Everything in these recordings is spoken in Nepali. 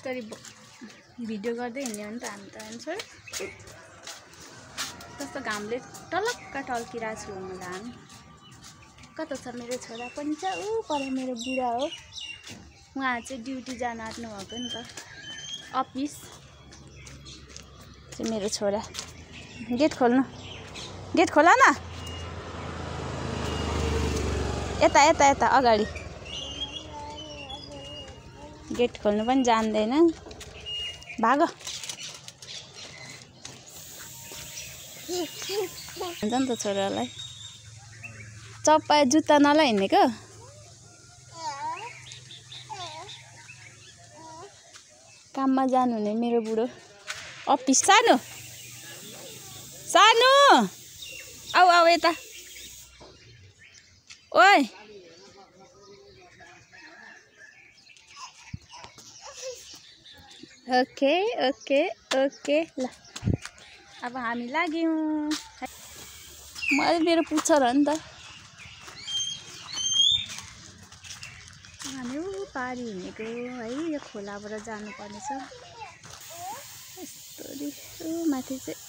यसरी भिडियो गर्दै हिँड्यो भने त हामी त आन्सर कस्तो घामले टलक्क टल्किरहेको छु म घाम कता छ मेरो छोरा पनि छ ऊ पर मेरो बुढा हो उहाँ चाहिँ ड्युटी जान आँट्नु भएको नि त अफिस चाहिँ मेरो छोरा गेट खोल्नु गेट खोला न यता यता यता अगाडि गेट खोल्नु पनि जान्दैन भाग हुन्छ नि त छोरालाई चप्पा जुत्ता नलाइ हिँडेको काममा जानुहुने मेरो बुढो अफिस सानो सानो आऊ आऊ यता ओइ ओके ओके ओके ल अब हामी लाग्यौँ मैले मेरो पुग्छ र नि त हामी पारी हिँडेको है यो खोलाबाट जानुपर्ने छ यस्तोरी माथि चाहिँ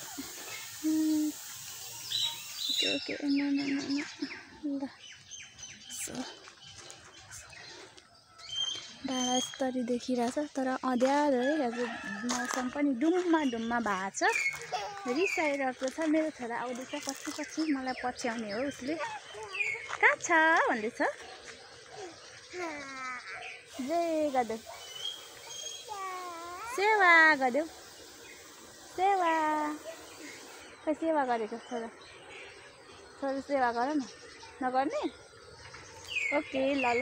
ओके ओके न न न ल डाँडा यस्तरी देखिरहेछ तर अँध्यारो है अब मौसम पनि डुम्मा डुम्मा भएको छ रिसाइरहेको छ मेरो छोरा आउँदैछ पछि पछि मलाई पछ्याउने हो उसले कहाँ छ भन्दैछ जय गरिदेऊ सेवा गरिदेऊ सेवा खै सेवा गरेको छोरा छोरा सेवा गर न नगर्ने ओके ल ल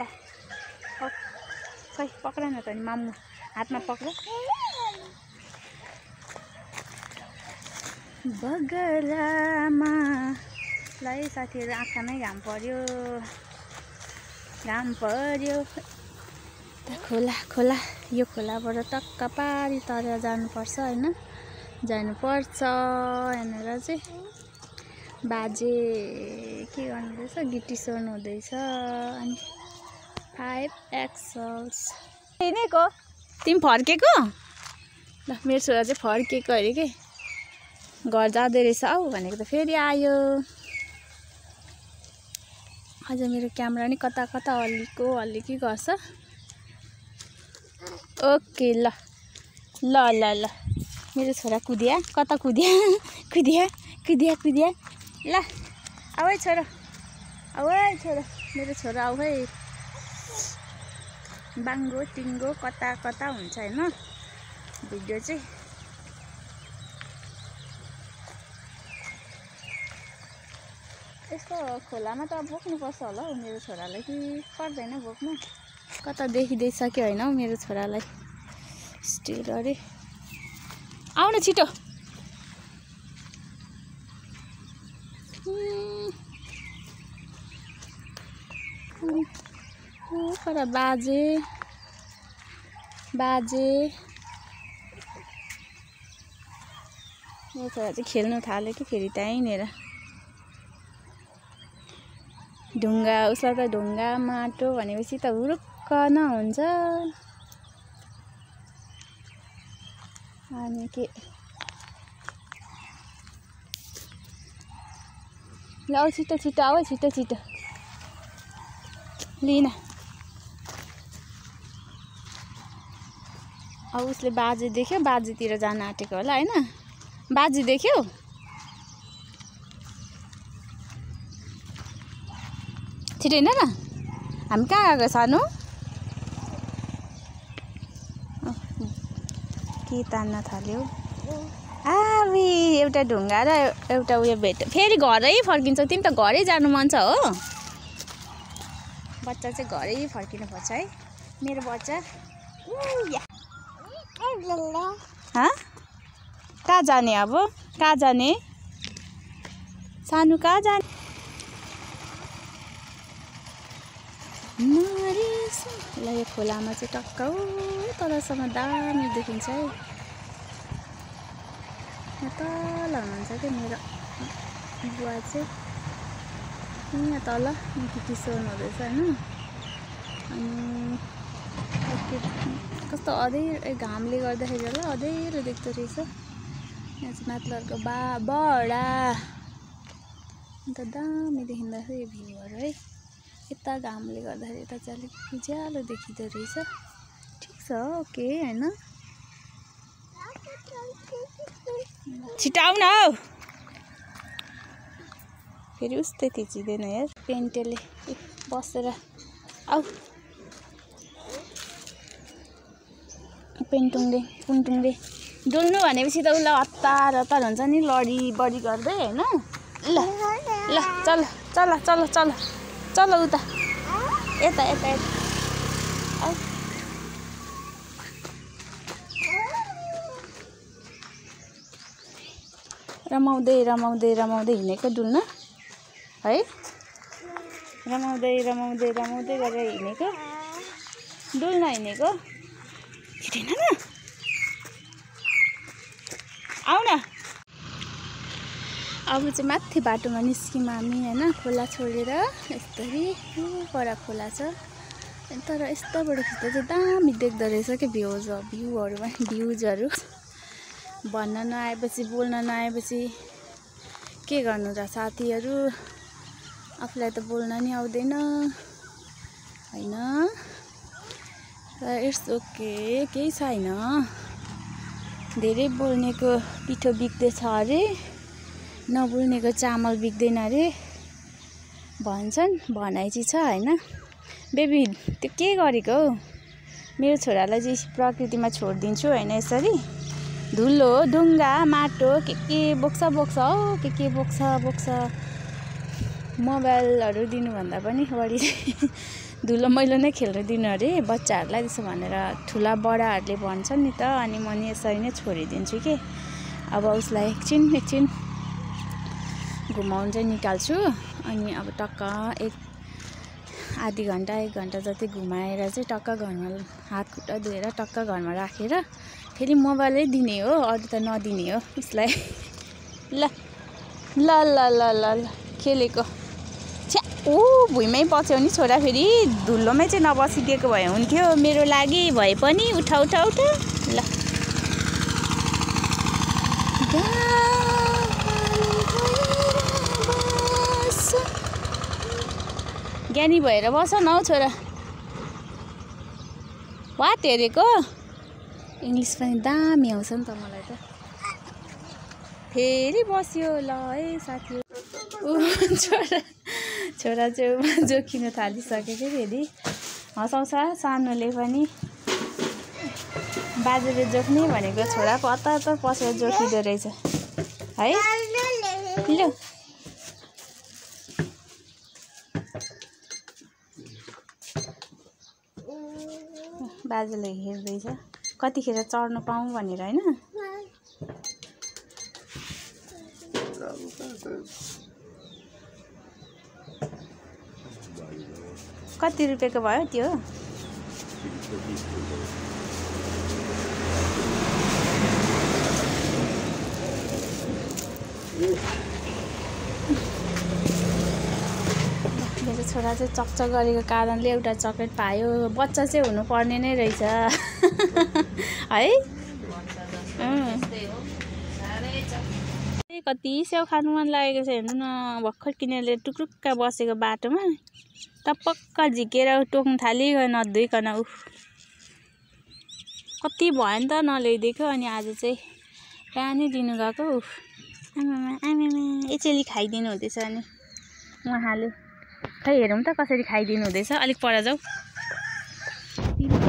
खै पक्र न त नि मामु हातमा पक्र बगलामा ल है साथीहरू आँखामै घाम पर्यो खोला खोला यो खोलाबाट टक्क पारी तरेर जानुपर्छ होइन जानुपर्छ यहाँनिर चाहिँ बाजे के गर्नुहुँदैछ गिटी सोर्नु हुँदैछ अनि 5 एक्सल्स हिँडेको तिमी फर्केको ल मेरो छोरा चाहिँ फर्केको अरे के घर जाँदै रहेछ आऊ भनेको त फेरि आयो अझ मेरो क्यामेरा नि कता कता हल्लिकी गर्छ ओके ल ल ल ल मेरो छोरा कुदिया कता कुदिया कुदिया कुदिया कुदिया ल आऊ है छोरा आऊ है छोरा मेरो छोरा आऊ है बाङ्गो टिङ्गो कता कता हुन्छ होइन भिडियो चाहिँ यस्तो खोलामा त बोक्नुपर्छ होला हौ मेरो छोरालाई कि पर्दैन बोक्नु कता देखिदिइसक्यो होइन हौ मेरो छोरालाई स्टिल अरे आउन छिटो पर बाजे मेरो छोरा चाहिँ खेल्नु थाल्यो कि फेरि त्यहीँनिर ढुङ्गा उसलाई त ढुङ्गा माटो भनेपछि त हुरुक्क नहुन्छ अनि के ल आऊ छिटो छिटो आऊ छिटो छिटो लिन अब उसले बाजे देख्यो बाजेतिर जान आँटेको होला होइन बाजे देख्यो छिटो हिँड न हामी कहाँ गएको सानो के तान्न थाल्यो आवी एउटा ढुङ्गा र एउटा उयो भेट फेरि घरै फर्किन्छ तिमी त घरै जानु मन छ हो बच्चा चाहिँ घरै फर्किनु पर्छ है मेरो बच्चा कहाँ जाने अब कहाँ जाने सानो कहाँ जाने ल यो खोलामा चाहिँ टक्क तलसम्म दामी देखिन्छ है तल हुनुहुन्छ क्या मेरो बुवा चाहिँ यहाँ तल गिटी सोर्नु हुँदैछ होइन अनि कस्तो अँधेरो घामले गर्दाखेरि होला अँधेरो देख्दो रहेछ। यहाँ चाहिँ माथिल्लोहरूको बडा अन्त दामी देखिँदो रहेछ यो भ्यूहरू है। यता घामले गर्दाखेरि यता चाहिँ अलिक उज्यालो देखिँदो रहेछ। ठिक छ ओके होइन। छिटो आऊ न हौ, फेरि उस्तै थिचिँदैन यार पेन्टेले बसेर। आऊ पेन्टुङले पुन्टुङले डुल्नु भनेपछि त उसलाई हतार हतार हुन्छ नि लडी बडी गर्दै होइन। ल ल चल चल चल चल चल उता यता यता यता आऊ। रमाउँदै रमाउँदै रमाउँदै हिँडेको डुल्न है। रमाउँदै रमाउँदै रमाउँदै गरेर हिँडेको डुल्न हिँडेको। छिटो न आऊ न। अब चाहिँ माथि बाटोमा निस्क्यौँ हामी होइन। खोला छोडेर यस्तरी पर खोला छ तर यस्तोबाट खिच्दा चाहिँ दामी देख्दो रहेछ क्या भ्यूहरू पनि भ्युजहरू। भन्न नआएपछि बोल्न नआएपछि के गर्नु र साथीहरू। आफूलाई त बोल्न नि आउँदैन होइन। इट्स ओके केही छैन। धेरै बोल्नेको पिठो बिग्दैछ अरे नबोल्नेको चामल बिग्दैन अरे भन्छन्। भनाइ चाहिँ छ होइन। बेबी त्यो के गरेको हौ। मेरो छोरालाई चाहिँ प्रकृतिमा छोडिदिन्छु होइन। यसरी धुलो ढुङ्गा माटो के बोक्छ हौ के बोक्छ। मोबाइलहरू दिनुभन्दा पनि बढी धुलो मैलो नै खेल्न दिनु अरे बच्चाहरूलाई। त्यसो भनेर ठुला बडाहरूले भन्छन् नि त। अनि म नि यसरी नै छोडिदिन्छु कि। अब उसलाई एकछिन घुमाउनु चाहिँ निकाल्छु। अनि अब टक्क आधी घन्टा 1 घन्टा जति घुमाएर चाहिँ टक्क घरमा हात खुट्टा धोएर टक्क घरमा राखेर फेरि मोबाइलै दिने हो। अरू त नदिने हो उसलाई। ल ल ल ल ल ल खेलेको छ्या ऊ भुइँमै बस्यो नि छोरा। फेरि धुलोमै चाहिँ नबसिदिएको भए हुन्थ्यो मेरो लागि भए पनि। उठा उठा उठा ल ज्ञानी भएर बस न हौ छोरा। वाट हेरेको इङ्ग्लिस पनि दामी आउँछ नि त मलाई त। फेरि बस्यो ल है साथी। छोरा छेउमा जोखिन थालिसक्यो कि फेरि हँसाउँछ सानोले पनि। बाजेले जोख्ने भनेको छोरा हतार पसेर जोखिँदो रहेछ है। ल बाजेले हेर्दैछ कतिखेर चढ्न पाऊँ भनेर होइन। कति रुपियाँको भयो त्यो। मेरो छोरा चाहिँ चकचक गरेको कारणले एउटा चक्लेट पायो। बच्चा चाहिँ हुनुपर्ने नै रहेछ है। कति स्याउ खानु मन लागेको छ हेर्नु न। भर्खर किनेर टुक्रुक्क बसेको बाटोमा टपक्क झिकेर टोक्नु थाल्यो नधोइकन। उफ कति भयो नि त नल्याइदिएको। अनि आज चाहिँ पानी दिनु गएको। उफ आमामा यसरी खाइदिनु हुँदैछ। अनि उहाँले खै हेरौँ त कसरी खाइदिनु हुँदैछ। अलिक पर जाऊ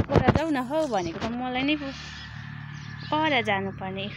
पर जाऊ न हौ भनेको त मलाई नै पर जानुपर्ने।